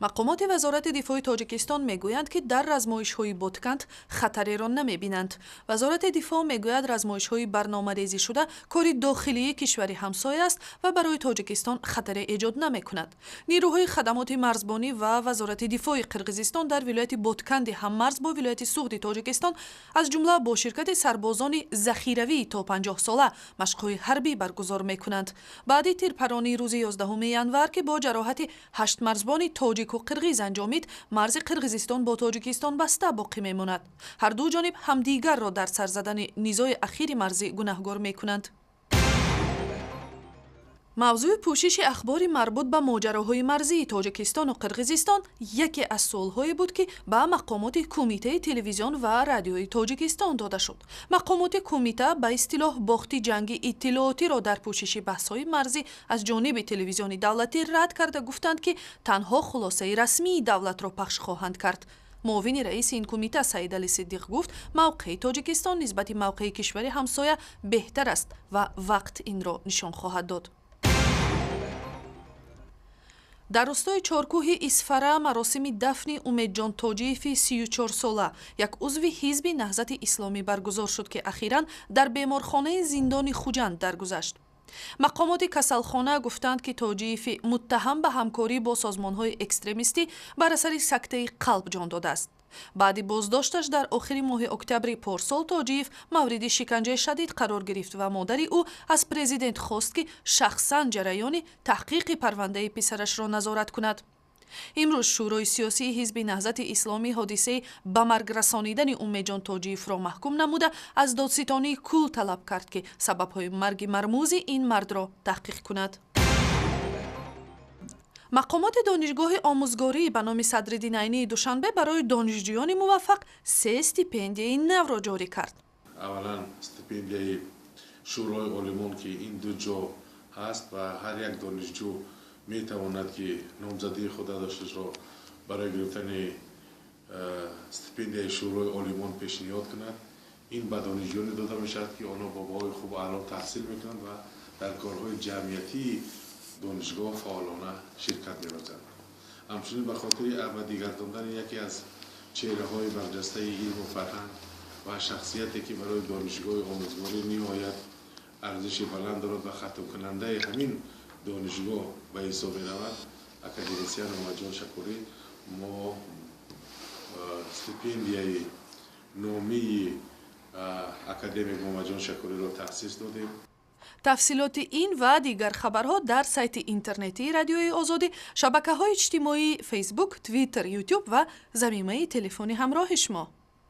Мақомоти Вазорати дифои Тоҷикистон мегӯянд, ки дар размоишҳои Ботканд хатареро намебинанд. Вазорати дифоъ мегӯяд, размоишҳои барномарезишуда кори дохилии кишвари ҳамсоя аст ва барои Тоҷикистон хатаре эҷод намекунад. Нирӯҳои хадамоти марзбонӣ ва Вазорати дифои Қирғизистон дар вилояти Ботканди ҳаммарз бо вилояти Суғди Тоҷикистон, аз ҷумла бо ширкати сарбозони захиравии то 50-сола машқҳои ҳарбӣ баргузор мекунанд. Баъди тирпаронии рӯзи 11 январ, ки бо ҷароҳати ҳашт марзбони тоҷику қирғиз анҷомид, марзи Қирғизистон бо Тоҷикистон баста боқӣ мемонад. Ҳарду ҷониб ҳамдигарро дар сар задани низои ахири марзӣ гунаҳгор мекунанд. Мавзӯи пӯшиши ахбори марбут ба моҷароҳои марзии Тоҷикистону Қирғизистон яке аз суолҳое буд, ки ба мақомоти Кумитаи телевизион ва радиои Тоҷикистон дода шуд. Мақомоти кумита ба истилоҳ бохти ҷанги иттилоотиро дар пӯшиши баҳсҳои марзӣ аз ҷониби телевизиони давлатӣ рад карда, гуфтанд, ки танҳо хулосаи расмии давлатро пахш хоҳанд кард. Муовини раиси ин кумита Саидали Сиддиқ гуфт, мавқеи Тоҷикистон нисбати мавқеи кишвари ҳамсоя беҳтар аст ва вақт инро нишон хоҳад дод. Дар рӯстои Чоркӯҳи Исфара маросими дафни Умедҷон Тоҷиеви 34-сола, як узви Ҳизби Наҳзати Исломӣ, баргузор шуд, ки ахиран дар беморхонаи зиндони Хуҷанд даргузашт. Мақомоти касалхона гуфтанд, ки Тоҷиеви муттаҳам ба ҳамкорӣ бо созмонҳои экстремистӣ бар асари сактаи қалб ҷон додааст. Баъди боздошташ дар охири моҳи октябри порсол Тоҷиев мавриди шиканҷаи шадид қарор гирифт ва модари ӯ аз президент хост, ки шахсан ҷараёни таҳқиқи парвандаи писарашро назорат кунад. Имрӯз Шӯрои сиёсии Ҳизби Наҳзати Исломӣ ҳодисаи ба марг расонидани Умедҷон Тоҷиевро маҳкум намуда, аз додситонии кул талаб кард, ки сабабҳои марги мармӯзи ин мардро таҳқиқ кунад. Мақомоти Донишгоҳи омӯзгорӣ ба номи Садриддин Айнии Душанбе барои донишҷӯёни муваффақ се стипендияи навро ҷорӣ кард. Аввалан, стипендияи Шӯрои олимон, ки ин ду ҷо ҳаст ва ҳар як донишҷӯ метавонад, ки номзадии худа дошташро барои гирифтани стипендияи Шӯрои олимон пешниҳод кунад. Ин ба донишҷӯёне дода мешавад, ки онҳо бо баҳои хуб, аъло таҳсил мекунанд ва дар корҳои ҷамъиятии донишгоҳ фаъолона ширкат меварзанд. Ҳамчунин, ба хотири абадӣ гардондани яке аз чеҳраҳои барҷастаи илму фарҳанг ва шахсияте, ки барои донишгоҳи омӯзгорӣ ниҳоят арзиши баланд дорад ва хатмкунандаи ҳамин донишгоҳ ба ҳисоб меравад, академисиян Муҳаммадҷон Шакурӣ, мо стипендияи номии академик Муҳаммадҷон Шакуриро таъсис додем. Тафсилоти ин ва дигар хабарҳо дар сайти интернетии Радиои Озодӣ, шабакаҳои иҷтимоии Фейсбук, Твиттер, Ютуб ва замимаи телефони ҳамроҳи шумо.